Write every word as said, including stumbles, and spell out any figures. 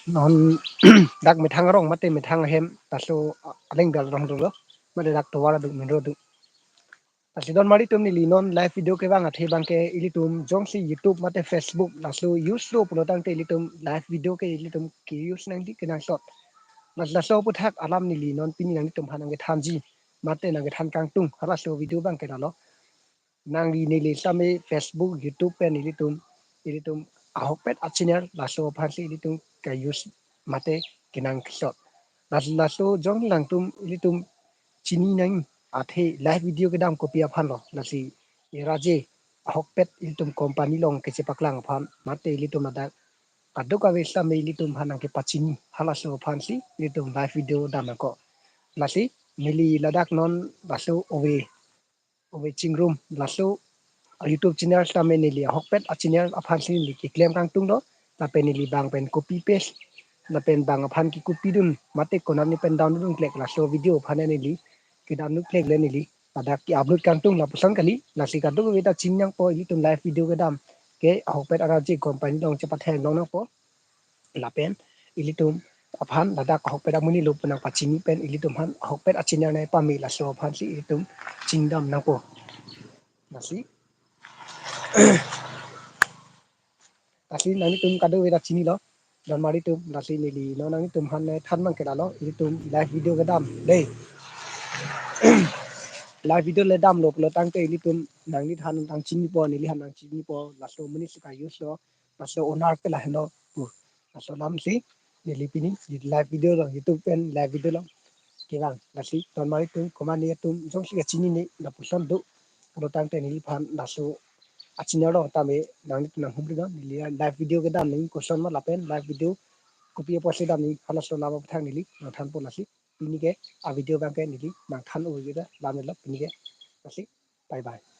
Non dak methang arong mate methang ahem, laso aleng bel rong dolo, mate dak tovar aduk minro aduk. Lasi don mari tum, neli non live video kevang athe abangke ilitum jongsi YouTube mate Facebook laso use lo pulo tangte ilitum live video ke ilitum ke-use nangji kenangsot. Lasi laso aphuthak alam neli non pini nanglitum aphan nangkethanji mate nangkethan kangtung halaso video abangke lalo. Nangli neli same Facebook, YouTube pen ilitum, ilitum ahokpet a-channel laso aphansi ilitum ke-use mate kenangsot. Lasi laso jong nangtum ilitum chini nang athe live video kedam kopi aphan lo. Lasi iraje ahokpet ilitum company along kechepaklang aphan mate ilitum ladak kadokave same ilitum aphan nangkepachini halaso aphansi ilitum live video dam nangkok. Lasi neli ladak non laso ove ove chingrum laso a-YouTube channel tame neli ahokpet a-channel aphansi neli keklem kangtung do. Lapen neli bang pen copy paste lapen bang aphan ke-copy dun mate konatne pen download dun klek laso video aphan neli ke-download klek le neli ladak ke-upload kangtung lapuson kali. Lasi kadokave ta chini nangpo, ilitum live video kedam ke ahokpet araje company along chepatheng long nangpo. Lapen ilitum aphan ladak ahokpet amonit lo pu nangpachini pen ilitum aphan ahokpet a-channel nangpame laso aphansi ilitum chingdam nangpo. Lasi lasi nanglitum kadokave ta chinilo. Don mari tum, lasi neli non nanglitum aphan nangthan abangke lalo, ilitum live video kedam dei. Live video le damlo pulo tangte ilitum nangliphan nangchinipo, neliphan nangchinipo, laso amonit si ke-use lo, laso owner ke lahelo pu. Laso alamsi neli pini live video along, YouTube pen live video along kevang. Lasi don mari tum, komat ne atum jongsi kachinine lapuson do pulo tangte neliphan laso a-channel along tame nanglitum nanghumri do. Neli live video kedam nangji koson ma lapen live video kopi apotsi dam nangji halaso alam aphuthak neli nangthanpo. Lasi pini ke a-video abangke neli nangthan-o kita lam lo pini ke. Lasi bye bye.